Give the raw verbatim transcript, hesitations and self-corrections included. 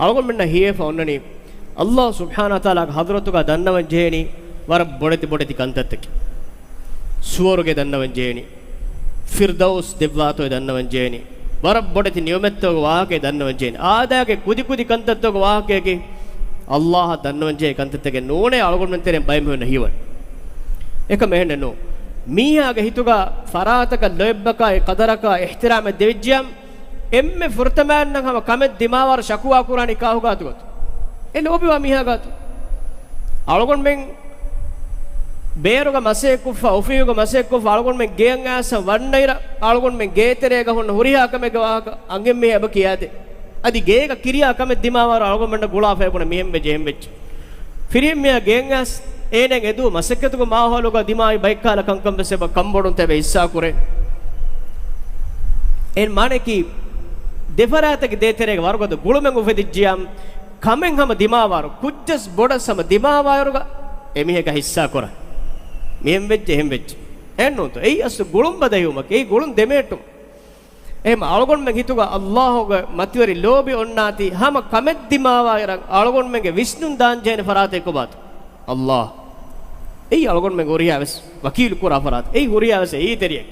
އަޅުގަނޑުމެންނަށް ހީވެފަ އޮންނަނީ، އައްލާހު ސުބްޙާނަހު ވަތަޢާލާގެ ޙަޟްރަތުގަ ދަންނަވަން ޖެހޭނީ ވަރަށް ބޮޑެތި ބޮޑެތި ކަންތައްތަކެއް. ސުވަރުގެ ދަންނަވަން ޖެހޭނީ، ފިރްދައުސް ދެއްވާތޯއޭ ދަންނަވަން ޖެހޭނީ، ވަރަށް ބޮޑެތި ނިޢުމަތްތަކުގެ ވާހަކައެއް ދަންނަވަން ޖެހޭނީ. އާދައިގެ ކުދި ކުދި ކަންތައްތަކުގެ ވާހަކައަކީ އައްލާހަށް ދަންނަވަން ޖެހޭ ކަންތައްތަކެއް ނޫނޭ އަޅުގަނޑުމެން ތެރެއިން ބައެއް މީހުންނަށް ހީވަނީ. އެކަމަށް އެހެނެއް ނޫން. މީހާގެ ހިތުގަ ފަރާތަކަށް ލޯތްބަކާއި ޤަދަރަކާ އިޙްތިރާމެއް ދެވިއްޖިއްޔާ، އެންމެ ފުރަތަމައިންނަށް ހަމަ ކަމެއް ދިމާވާއިރު ޝަކުވާ ކުރާނީ ކާކު ގާތުގަތު؟ އެ ލޯބިވާ މީހާ ގާތު. އަޅުގަނޑުމެން ބޭރުގަ މަސައްކަތްކޮށްފަ، އޮފީހުގަ މަސައްކަތްކޮށްފަ، އަޅުގަނޑުމެން ގެއަށް އައިސް ވަންނައިރަށް އަޅުގަނޑުމެން ގޭތެރޭގަ ހުންނަ ހުރިހާ ކަމެއްގެ ވާހަކަ އަންހެން މީހާ އެބަ ކިޔާދޭ. އަދި ގޭގަ ކިރިޔާ ކަމެއް ދިމާވާއިރު އަޅުގަނޑުމެންނަށް ގުޅާފަ ބުނަނީ މިހެން ވެއްޖެ، އެހެން ވެއްޖެ. ފިރިހެން މީހާ ގެއަށް އައިސް އޭނައަށް އެދު މަސައްކަތުގެ މާހައުލުގަ ދިމާވި ބައެއް ކަހަލަ ކަންކަން ވެސް އެބަ ކަންބޮޑުވުންތައް އެބަ ހިއްސާ ކުރޭ. އެހެން މާނައަކީ، ދެފަރާތަކީ ދޭތެރޭގަ ވަރުގަދަ ގުޅުމެއް އުފެދިއްޖިއްޔާ، ކަމެއް ހަމަ ދިމާވާއިރު، ކުއްޖަސް ބޮޑަސް ހަމަ ދިމާވާއިރުގަ އެމީހަކަށް ހިއްސާ ކުރާ. މިހެން ވެއްޖެ، އެހެން ވެއްޖެ. އެހެން ނޫންތޯ؟ އެއީ އަސްލު ގުޅުން ބަދަހިވުމަކީ، އެއީ ގުޅުން ދެމޭޓުން. އެހެން އަޅުގަނޑުމެން ހިތުގަ އައްލާހުގެ މަތިވެރި ލޯބި އޮންނާތީ، ހަމަ ކަމެއް ދިމާވާއިރަށް އަޅުގަނޑުމެންގެ ވިސްނުން ދާން ޖެހޭނެ ފަރާތެއް ކޮބާތޯ؟ އައްލާހު. އެއީ އަޅުގަނޑުމެން ހުރިހާ ވެސް ވަކީލު ކުރާ ފަރާތެއް. އެއީ ހުރިހާ ވެސް އެއީތެރިއެއް.